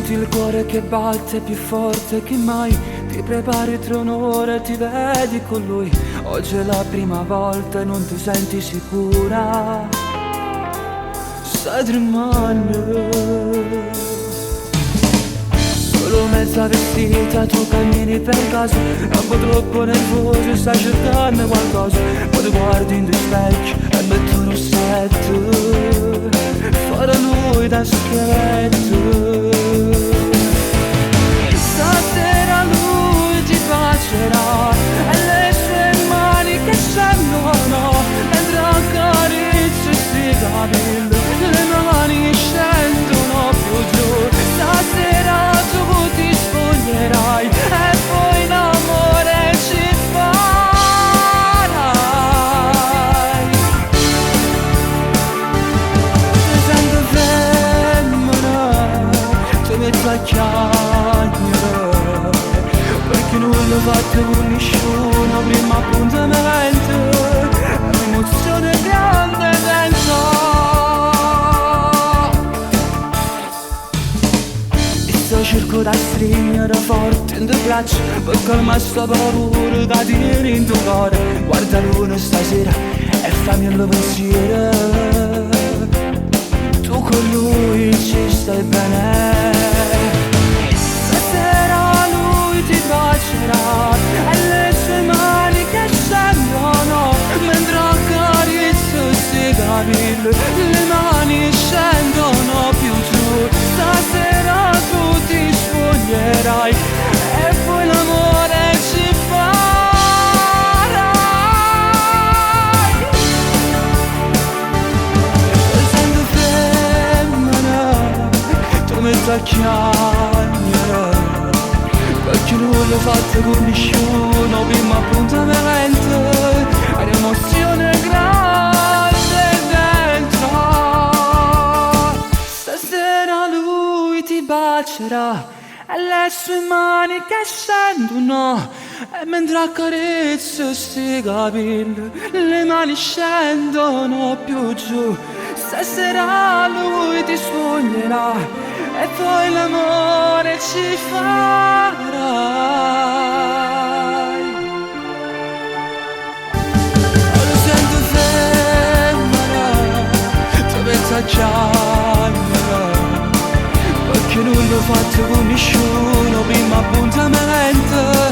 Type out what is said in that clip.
Senti il cuore che batte più forte che mai. Ti prepari tra un'ora e ti vedi con lui. Oggi è la prima volta e non ti senti sicura. Stai tremando. Solo mezza vestita tu cammini per casa. È un po' troppo nervoso, stai cercando qualcosa. Poi ti guardi in specchio e metti un rossetto. Fare lui da scheletro. Stasera lui ti bacerà e le sue mani che scendono mentre accarezza sti capelli, le mani scendono più giù. Stasera tu ti spoglierai e poi l'amore ci farai. Ti sento femmina, ti metto a chiagnere, perché non l'ho fatto con nessuno prima appuntamento, è un'emozione grande dentro. E sto cerco da stringere forte in te braccia per calmare sta paura che tieni in tuo cuore. Guarda luna stasera e fammi il pensiero. Tu con lui ci stai bene. Stasera lui ti bacerà e le sue mani che scendono mentre accarezza sti capelli, le mani scendono più giù. Stasera tu ti spoglierai e poi l'amore ci farai. Ti sento femmina, tu metti a chiagnere, perché non l'ho fatto con nessuno prima appuntamento, è un'emozione grande dentro. Stasera lui ti bacerà e le sue mani che scendono e mentre accarezza sti capelli, le mani scendono più giù. Stasera lui ti spoglierà e poi l'amore ci farai. Lo sento femmina, ti metto a chiagnere, perché non l'ho fatto con nessuno prima appuntamento.